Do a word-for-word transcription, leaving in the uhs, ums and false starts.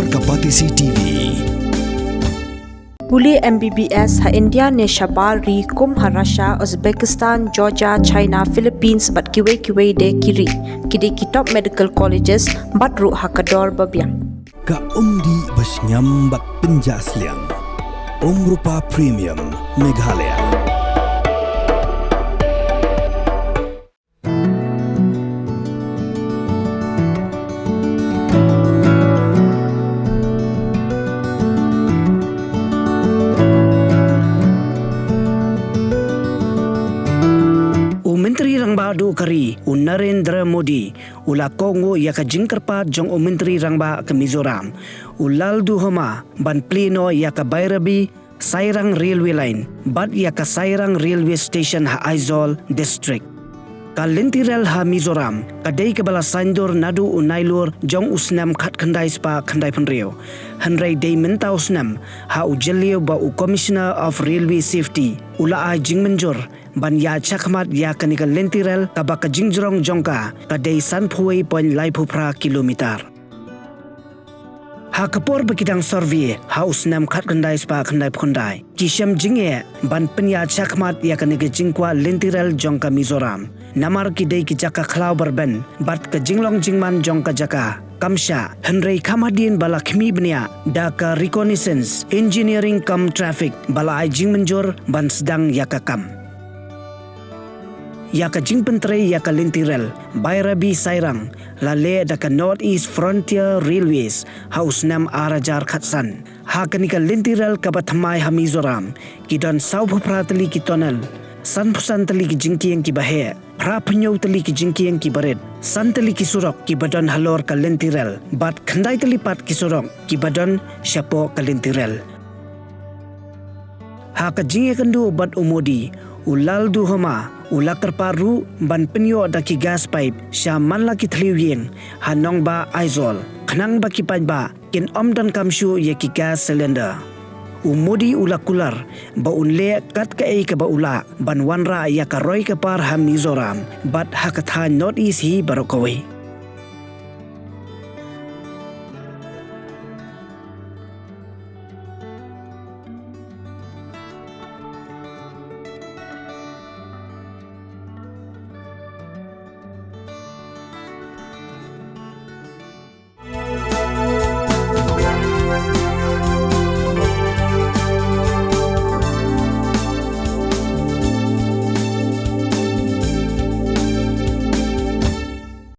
Ka Batesi T V. Pule M B B S ha India ne shabar ri kum ha Russia, Uzbekistan, Georgia, China, Philippines bad kiwei kiwei de ki ri. Ki dei ki top medical colleges bad ruh ha ka dor ba biang. Ka umdih ba shngiam bad pynjah sliang. Umrupa Premium Meghalaya. U Myntri Rangbah Duh ka ri, u Narendra Modi, u la kohnguh ïa ka jingkyrpad jong u Myntri Rangbah ka Mizoram, u Lalduhoma, ban plie noh ïa ka Bairabi Sairang Railway Line bad ïa ka Sairang Railway Station ha Aizawl District. Ka lynti rel ha Mizoram ka dei kaba la saiñdur naduh u Nailur jong u snem khatkhyndai spah khyndaiphew hynriew. Hynrei dei mynta u snem ha u jylliew ba u Commissioner of Railway Safety u la ai jingmynjur ban ïa shakhmat ïa kane ka lynti rel kaba ka jingjrong jong ka ka dei sanphew wei point laiphew phra kilometer. Ha ka por ba ki dang survey ha u snem khatkhyndai spah khyndaiphew khyndai, ki shem jingeh ban pynïa shakhmat ïa kane ka jingkwah lynti rel jong ka Mizoram. Namar ki dei ki jaka khlaw ba rben bad ka jinglong jingman jong ka jaka kam shah, hynrei kham hadien ba la khmih bniah da ka Reconnaissance Engineering cum Traffic ba la ai jingmynjur ban sdang ïa ka kam. Ïa ka jingpyntrei ïa ka lynti rel Bairabi Sairang la leh da ka North East Frontier Railways ha u snem ar hajar khatsan. Ha kane ka lynti rel kaba thymmai ha Mizoram, ki don sawphew phra tylli ki tunnel, sanphew san tylli ki jingkieng kiba heh, phraphew hynñiew tylli ki jingkieng kiba rit, san tylli ki surok kiba don halor ka lynti rel bad khyndai tylli pat ki surok kiba don shapoh ka lynti rel. Ha ka jingïakynduh bad u Modi, u Lalduhoma u la kyrpad ruh ban pynïoh da ki gas pipe sha man la ki thliew ïing ha nongbah Aizawl, khnang ba ki paidbah kin ym donkam shuh ïa ki gas cylinder. U Modi u la kular ba un leh kat kaei kaba u lah ban wanrah ïa ka roi ka par ha Mizoram bad ha ka thaiñ North East hi baroh kawei.